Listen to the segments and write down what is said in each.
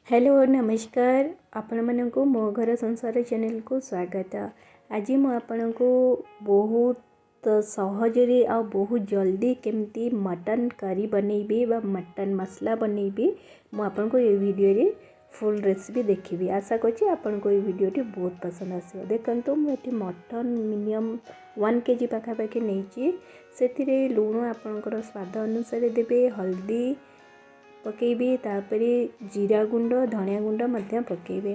Hello, ନମସ୍କାର। ଆପଣମାନଙ୍କୁ ମୋ ଘର ସଂସାର ଚ୍ୟାନେଲକୁ ସ୍ୱାଗତ। ଆଜି ମୁଁ ଆପଣଙ୍କୁ ବହୁତ ସହଜରେ ଆଉ ବହୁତ ଜଲ୍ଦି କେମିତି ମଟନ୍ କରି ବନେଇବି ବା ମଟନ୍ ମସଲା ବନେଇବି, ମୁଁ ଆପଣଙ୍କୁ ଏଇ ଭିଡ଼ିଓରେ ଫୁଲ୍ ରେସିପି ଦେଖେଇବି। ଆଶା କରୁଛି ଆପଣଙ୍କୁ ଏଇ ଭିଡ଼ିଓଟି ବହୁତ ପସନ୍ଦ ଆସିବ। ଦେଖନ୍ତୁ, ମୁଁ ଏଠି ମଟନ୍ ମିନିମମ୍ 1 କେଜି ପାଖାପାଖି ନେଇଛି। ସେଥିରେ ଲୁଣ ଆପଣଙ୍କର ସ୍ୱାଦ ଅନୁସାରେ ଦେବେ, ହଳଦୀ ପକାଇବେ, ତାପରେ ଜିରା ଗୁଣ୍ଡ, ଧନିଆ ଗୁଣ୍ଡ ମଧ୍ୟ ପକାଇବେ।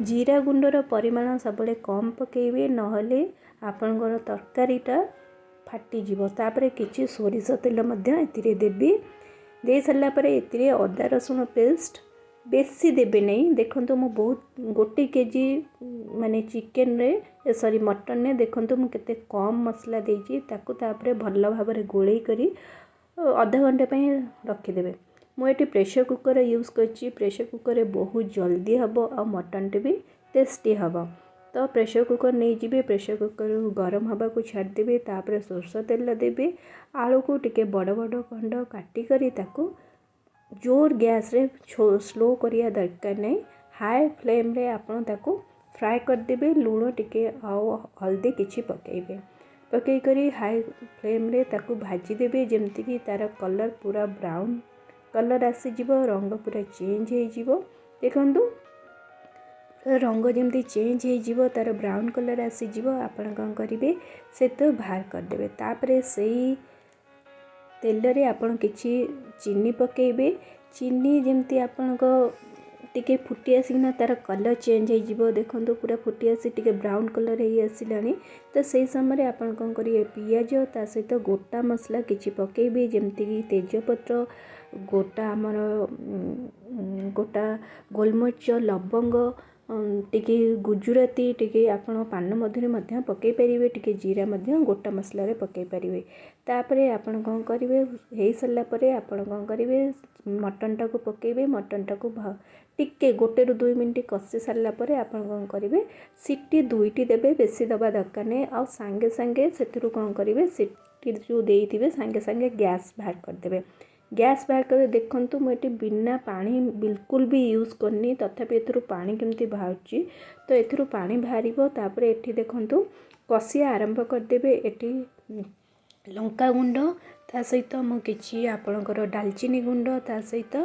ଜିରା ଗୁଣ୍ଡର ପରିମାଣ ସବୁବେଳେ କମ୍ ପକାଇବେ, ନହେଲେ ଆପଣଙ୍କର ତରକାରୀଟା ଫାଟିଯିବ। ତାପରେ କିଛି ସୋରିଷ ତେଲ ମଧ୍ୟ ଏଥିରେ ଦେବି। ଦେଇ ସାରିଲା ପରେ ଏଥିରେ ଅଦା ରସୁଣ ପେଷ୍ଟ ବେଶୀ ଦେବେ ନାହିଁ। ଦେଖନ୍ତୁ, ମୁଁ ବହୁତ 1 କେଜି ମାନେ ଚିକେନରେ, ସରି, ମଟନରେ ଦେଖନ୍ତୁ ମୁଁ କେତେ କମ୍ ମସଲା ଦେଇଛି। ତାକୁ ତାପରେ ଭଲ ଭାବରେ ଗୋଳେଇ କରି ଅଧ ଘଣ୍ଟା ପାଇଁ ରଖିଦେବେ। ମୁଁ ଏଠି ପ୍ରେସର୍ କୁକର୍ ୟୁଜ୍ କରିଛି। ପ୍ରେସର୍ କୁକର୍ରେ ବହୁତ ଜଲ୍ଦି ହେବ ଆଉ ମଟନ୍ଟି ବି ଟେଷ୍ଟି ହେବ। ତ ପ୍ରେସର୍ କୁକର୍ ନେଇଯିବେ, ପ୍ରେସର୍ କୁକର୍ ଗରମ ହେବାକୁ ଛାଡ଼ିଦେବେ। ତାପରେ ସୋରିଷ ତେଲ ଦେବେ। ଆଳୁକୁ ଟିକେ ବଡ଼ ବଡ଼ ଖଣ୍ଡ କାଟିକରି ତାକୁ ଜୋର ଗ୍ୟାସ୍ରେ, ସ୍ଲୋ କରିବା ଦରକାର ନାହିଁ, ହାଇ ଫ୍ଲେମ୍ରେ ଆପଣ ତାକୁ ଫ୍ରାଏ କରିଦେବେ। ଲୁଣ ଟିକେ ଆଉ ହଳଦୀ କିଛି ପକାଇବେ। ପକାଇ କରି ହାଇ ଫ୍ଲେମ୍ରେ ତାକୁ ଭାଜିଦେବେ, ଯେମିତିକି ତା'ର କଲର୍ ପୁରା ବ୍ରାଉନ୍ କଲର୍ ଆସିଯିବ, ରଙ୍ଗ ପୁରା ଚେଞ୍ଜ ହେଇଯିବ। ଦେଖନ୍ତୁ, ରଙ୍ଗ ଯେମିତି ଚେଞ୍ଜ ହେଇଯିବ, ତା'ର ବ୍ରାଉନ୍ କଲର୍ ଆସିଯିବ, ଆପଣ କ'ଣ କରିବେ, ସେ ତ ବାହାର କରିଦେବେ। ତାପରେ ସେଇ ତେଲରେ ଆପଣ କିଛି ଚିନି ପକାଇବେ। ଚିନି ଯେମିତି ଆପଣଙ୍କ ଟିକେ ଫୁଟି ଆସିକିନା ତା'ର କଲର୍ ଚେଞ୍ଜ ହେଇଯିବ। ଦେଖନ୍ତୁ, ପୁରା ଫୁଟି ଆସି ଟିକେ ବ୍ରାଉନ୍ କଲର୍ ହେଇ ଆସିଲାଣି। ତ ସେଇ ସମୟରେ ଆପଣ କ'ଣ କରିବେ, ପିଆଜ ତା ସହିତ ଗୋଟା ମସଲା କିଛି ପକାଇବେ, ଯେମିତିକି ତେଜପତ୍ର ଗୋଟା, ଆମର ଗୋଟା ଗୋଲମରିଚ, ଲବଙ୍ଗ, ଟିକେ ଗୁଜୁରାତି, ଟିକେ ଆପଣ ପାନମଧୁରୀ ମଧ୍ୟ ପକାଇ ପାରିବେ, ଟିକେ ଜିରା ମଧ୍ୟ ଗୋଟା ମସଲାରେ ପକାଇ ପାରିବେ। ତାପରେ ଆପଣ କ'ଣ କରିବେ, ହେଇସାରିଲା ପରେ ଆପଣ କ'ଣ କରିବେ, ମଟନଟାକୁ ପକାଇବେ। ମଟନଟାକୁ ଟିକେ 1ରୁ 2 ମିନିଟ୍ କଷି ସାରିଲା ପରେ ଆପଣ କ'ଣ କରିବେ, ସିଟି ଦୁଇଟି ଦେବେ, ବେଶୀ ଦେବା ଦରକାର ନାହିଁ। ଆଉ ସାଙ୍ଗେ ସାଙ୍ଗେ ସେଥିରୁ କ'ଣ କରିବେ, ସିଟି ଯେଉଁ ଦେଇଥିବେ, ସାଙ୍ଗେ ସାଙ୍ଗେ ଗ୍ୟାସ୍ ବାହାର କରିଦେବେ। ଗ୍ୟାସ୍ ବାହାର କରି ଦେଖନ୍ତୁ, ମୁଁ ଏଠି ବିନା ପାଣି ବିଲକୁଲ ବି ୟୁଜ୍ କରିନି, ତଥାପି ଏଥିରୁ ପାଣି କେମିତି ବାହାରୁଛି। ତ ଏଥିରୁ ପାଣି ବାହାରିବ। ତାପରେ ଏଠି ଦେଖନ୍ତୁ, କଷିବା ଆରମ୍ଭ କରିଦେବେ। ଏଠି ଲଙ୍କା ଗୁଣ୍ଡ, ତା ସହିତ ମୁଁ କିଛି ଆପଣଙ୍କର ଡାଲଚିନି ଗୁଣ୍ଡ, ତା ସହିତ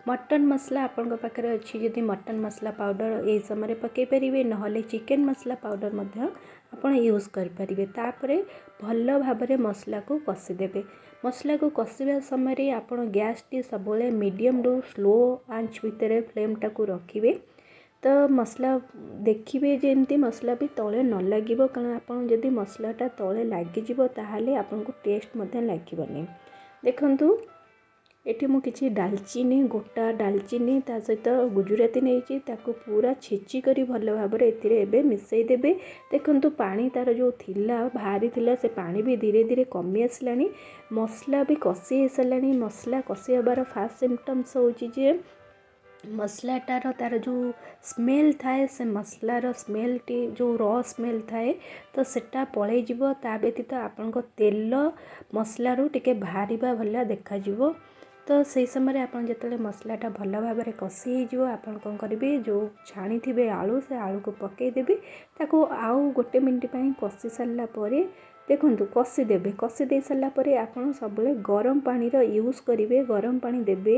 ମଟନ୍ ମସଲା ଆପଣଙ୍କ ପାଖରେ ଅଛି ଯଦି ମଟନ୍ ମସଲା ପାଉଡ଼ର ଏଇ ସମୟରେ ପକାଇ ପାରିବେ, ନହେଲେ ଚିକେନ୍ ମସଲା ପାଉଡ଼ର ମଧ୍ୟ ଆପଣ ୟୁଜ୍ କରିପାରିବେ। ତାପରେ ଭଲ ଭାବରେ ମସଲାକୁ କଷିଦେବେ। ମସଲାକୁ କଷିବା ସମୟରେ ଆପଣ ଗ୍ୟାସ୍ଟି ସବୁବେଳେ ମିଡ଼ିୟମରୁ ସ୍ଲୋ ଆଞ୍ଚ ଭିତରେ ଫ୍ଲେମ୍ଟାକୁ ରଖିବେ। ତ ମସଲା ଦେଖିବେ ଯେମିତି ମସଲା ବି ତଳେ ନ ଲାଗିବ, କାରଣ ଆପଣ ଯଦି ମସଲାଟା ତଳେ ଲାଗିଯିବ, ତାହେଲେ ଆପଣଙ୍କୁ ଟେଷ୍ଟ ମଧ୍ୟ ଲାଗିବନି। ଦେଖନ୍ତୁ, ଏଠି ମୁଁ କିଛି ଡାଲଚିନି, ଗୋଟା ଡାଲଚିନି, ତା ସହିତ ଗୁଜୁରାତି ନେଇଛି। ତାକୁ ପୁରା ଛେଚି କରି ଭଲ ଭାବରେ ଏଥିରେ ଏବେ ମିଶାଇ ଦେବେ। ଦେଖନ୍ତୁ, ପାଣି ତା'ର ଯେଉଁ ଥିଲା, ବାହାରିଥିଲା, ସେ ପାଣି ବି ଧୀରେ ଧୀରେ କମି ଆସିଲାଣି। ମସଲା ବି କଷି ହେଇସାରିଲାଣି। ମସଲା କଷି ହେବାର ଫାଷ୍ଟ ସିମ୍ପଟମ୍ସ ହେଉଛି ଯେ ମସଲାଟାର ତା'ର ଯେଉଁ ସ୍ମେଲ୍ ଥାଏ, ସେ ମସଲାର ସ୍ମେଲ୍ଟି ଯେଉଁ ର ସ୍ମେଲ୍ ଥାଏ, ତ ସେଟା ପଳେଇଯିବ। ତା ବ୍ୟତୀତ ଆପଣଙ୍କ ତେଲ ମସଲାରୁ ଟିକେ ବାହାରିବା ଭଳିଆ ଦେଖାଯିବ। ତ ସେଇ ସମୟରେ ଆପଣ ଯେତେବେଳେ ମସଲାଟା ଭଲ ଭାବରେ କଷି ହେଇଯିବ, ଆପଣ କ'ଣ କରିବେ, ଯେଉଁ ଛାଣିଥିବେ ଆଳୁ, ସେ ଆଳୁକୁ ପକାଇଦେବେ। ତାକୁ ଆଉ 1 ମିନିଟ୍ ପାଇଁ କଷି ସାରିଲା ପରେ ଦେଖନ୍ତୁ, କଷିଦେବେ। କଷି ଦେଇ ସାରିଲା ପରେ ଆପଣ ସବୁବେଳେ ଗରମ ପାଣିର ୟୁଜ୍ କରିବେ। ଗରମ ପାଣି ଦେବେ,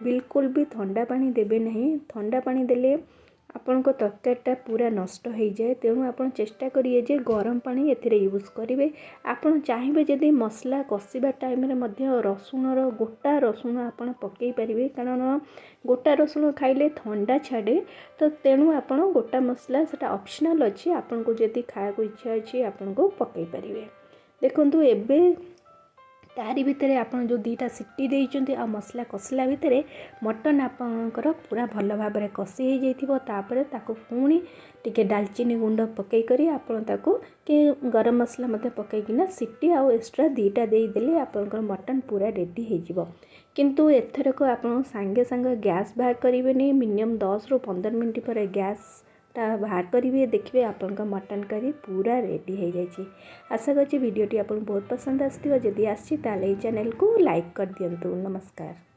ବିଲକୁଲ ବି ଥଣ୍ଡା ପାଣି ଦେବେ ନାହିଁ। ଥଣ୍ଡା ପାଣି ଦେଲେ ଆପଣଙ୍କ ତରକାରୀଟା ପୁରା ନଷ୍ଟ ହେଇଯାଏ। ତେଣୁ ଆପଣ ଚେଷ୍ଟା କରିବେ ଯେ ଗରମ ପାଣି ଏଥିରେ ୟୁଜ୍ କରିବେ। ଆପଣ ଚାହିଁବେ ଯଦି ମସଲା କଷିବା ଟାଇମ୍ରେ ମଧ୍ୟ ରସୁଣର, ଗୋଟା ରସୁଣ ଆପଣ ପକାଇ ପାରିବେ, କାରଣ ଗୋଟା ରସୁଣ ଖାଇଲେ ଥଣ୍ଡା ଛାଡ଼େ। ତ ତେଣୁ ଆପଣ ଗୋଟା ମସଲା, ସେଟା ଅପସନାଲ୍ ଅଛି, ଆପଣଙ୍କୁ ଯଦି ଖାଇବାକୁ ଇଚ୍ଛା ଅଛି, ଆପଣଙ୍କୁ ପକାଇ ପାରିବେ। ଦେଖନ୍ତୁ, ଏବେ ତାରି ଭିତରେ ଆପଣ ଯେଉଁ ଦୁଇଟା ସିଟି ଦେଇଛନ୍ତି ଆଉ ମସଲା କଷିଲା ଭିତରେ ମଟନ୍ ଆପଣଙ୍କର ପୁରା ଭଲ ଭାବରେ କଷି ହେଇଯାଇଥିବ। ତାପରେ ତାକୁ ପୁଣି ଟିକେ ଡାଲଚିନି ଗୁଣ୍ଡ ପକାଇ କରି ଆପଣ ତାକୁ କି ଗରମ ମସଲା ମଧ୍ୟ ପକାଇକିନା ସିଟି ଆଉ ଏକ୍ସଟ୍ରା ଦୁଇଟା ଦେଇଦେଲେ ଆପଣଙ୍କର ମଟନ୍ ପୁରା ରେଡ଼ି ହେଇଯିବ। କିନ୍ତୁ ଏଥରକ ଆପଣ ସାଙ୍ଗେ ସାଙ୍ଗେ ଗ୍ୟାସ୍ ବାହାର କରିବେନି। ମିନିମମ୍ 10ରୁ 15 ମିନିଟ୍ ପରେ ଗ୍ୟାସ୍ଟା ବାହାର କରିବେ। ଦେଖିବେ, ଆପଣଙ୍କ ମଟନ୍ କରି ପୁରା ରେଡ଼ି ହେଇଯାଇଛି। ଆଶା କରୁଛି ଭିଡ଼ିଓଟି ଆପଣଙ୍କୁ ବହୁତ ପସନ୍ଦ ଆସିଥିବ। ଯଦି ଆସିଛି, ତାହେଲେ ଏଇ ଚ୍ୟାନେଲକୁ ଲାଇକ୍ କରିଦିଅନ୍ତୁ। ନମସ୍କାର।